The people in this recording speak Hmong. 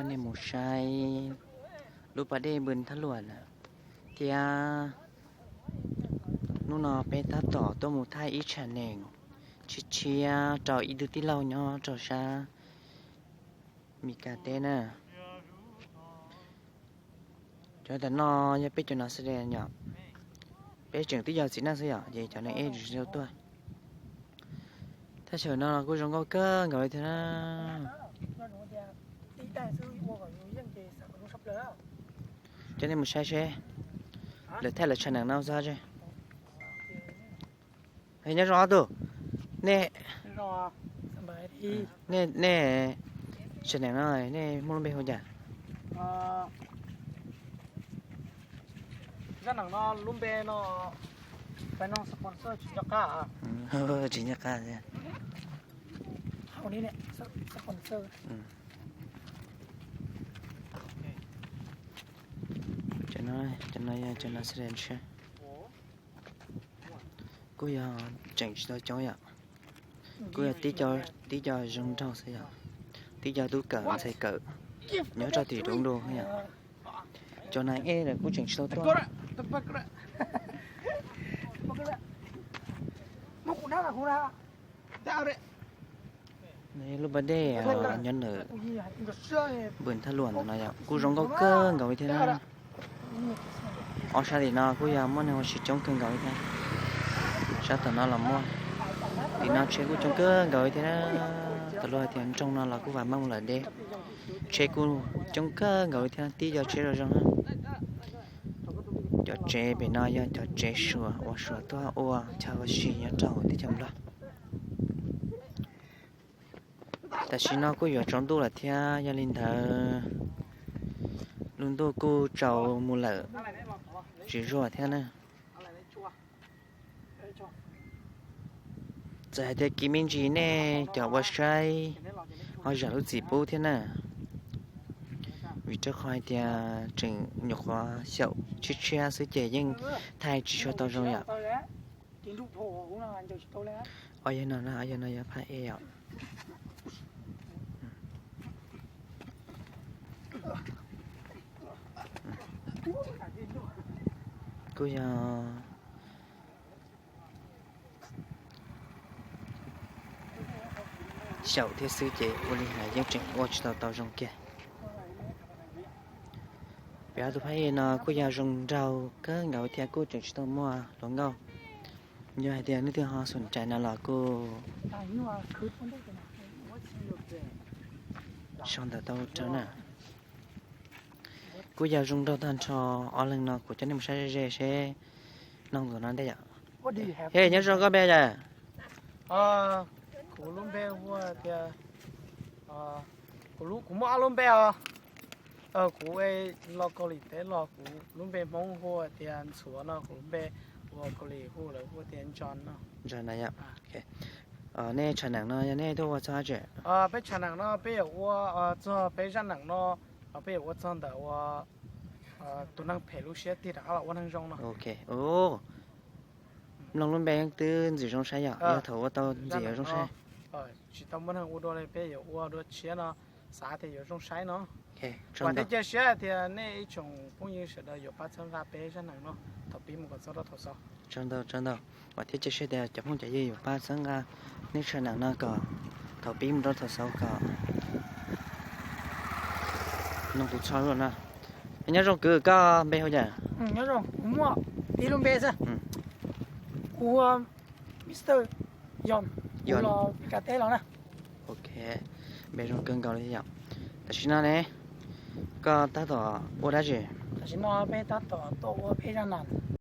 nej mus saib lub pas dej Npws Thaj Luam na. Thiab hnub no peb tab tom tuaj mus thaij ib tshav neem tshiab tshiab rau ib tug tij laug nyob rau sab Mis Kas teb na. Cov tam no yog peb cov Nov Xas Des yom, peb tseem twb yog txiv neej xwb yom, ces cov neeg eb tsis tau tuaj. Thaj chaw no kuj zoo nkauj kawg nkaus li thiab na. Coj nej mus saib seb lawv thaij lawv tshav neem no txog tse. Nyob zoo ob tug, nej, nej, nej tshav neem no nej muaj lub npe hu cas? Tsis nyob qab. Cov no yog cov Nov Xas Des, kuj yog tseem tsis tau coob yom. Kuj yog tib co zoo nraug xwb yom, tib co tub kawm ntxhais kawm nyob rau tim Doob Dua yom. Cov neeg eb lawv kuj tseem tsis tau tuaj. Lub pas dej nyob ntawm Npws Thaj Luam ntawm no yom, kuj zoo nkauj kawg nkaus li thiab na. Ob sab tim no kuj yog muaj neeg ua si coob kawg nkaus li thiab. Sab tom no los muaj. Tim no tsheb kuj coob kawg nkaus li thiab na. Tam luag hais tias nroog no los kuj vam meej lawm deb. Tsheb kuj coob kawg nkaus li thiab, tib co tsheb zoo zoo na. Cov tsev pem no yog cov tsev Suav uas Suav tuaj ua chaw ua si nyob rau teb chaws Nplog. Tam sim no kuj yuav tsaus ntuj lawm thiab, yog li ntawd lub ntuj kuj tsaus mus lawm tsis zuag thiab na. Txawm hais tias kiv me ntsis nej cov ua saib ho zam lub txim pub thiab na, vim rau qhov hais tias tseem nyuam qhuav xyaum tshiab tshiab xwb ces yeej thaij tsis tshua tau zoo yom. Yog no, yog no yog phab ej yom. Kuj yog xyaum thiab xwb ces ua li hais yeej tseem ua tsis tau tau zoo kiag. Peb ob tug phab ej no kuj yog zoo nraug kawg nkaus thiab kuj tseem tsis tau muaj hluas nkauj. Yog hais tias leej twg ho xom rais no los kuj sau ntawv tau rau na. Kuj yog zoo nraug tag nrho. Ob leeg no kuv coj nej mus saib ze ze seb noog tus no ntej yom. He, nyob zoo, koj npe cas? Kuv lub npe hu tias, kuv muaj ob lub npe os. Kuv los Kaus Lim teb los kuv lub npe Hmoob hu tias Ntxhuav no, kuv lub npe ua Kaus Lim hu lawv hu tias Ntso no. Ntso no yom. Nej tshav neem no yog nej tuaj ua txog tseem? Peb tshav neem no peb yuav ua txog peb zaj neem no, peb yuav ua txog ntawm ua tus neeg phem lub siab tig rov qab los ua neeg zoo no. Mloog lub npe twb ntxim zoo saib yom, yog thaum ua tau ntxim yuav zoo saib. Tsis tau muaj neeg ua dua li, peb yuav ua dua tshiab no, xav tias yuav zoo saib no. Vam thiab cia siab tias nej ib tsoom phooj ywg sawv daws yuav pab txhawb nqa peb zaj neem no thaum pib mus kom txog rau thaum xaus. Tsaug ntau, tsaug ntau. Vam thiab cia siab tias cov phooj cov ywg yuav pab txhawb nqa nej tshav neem no kom thaum pib mus rau thaum xaus kom noog tus txho lawm na. Nyob zoo kwv, koj npe hu cas? Nyob zoo, kuv muaj ib lub npe xwb. Kuv hu Mister Yon, kuv los Mes Kas teb los na. Ok, npe zoo kawg nkaus li yom. Tam sim no ne, koj tab tom ua dab tsi? Tam sim no peb tab tom tuaj ua peb zaj neem.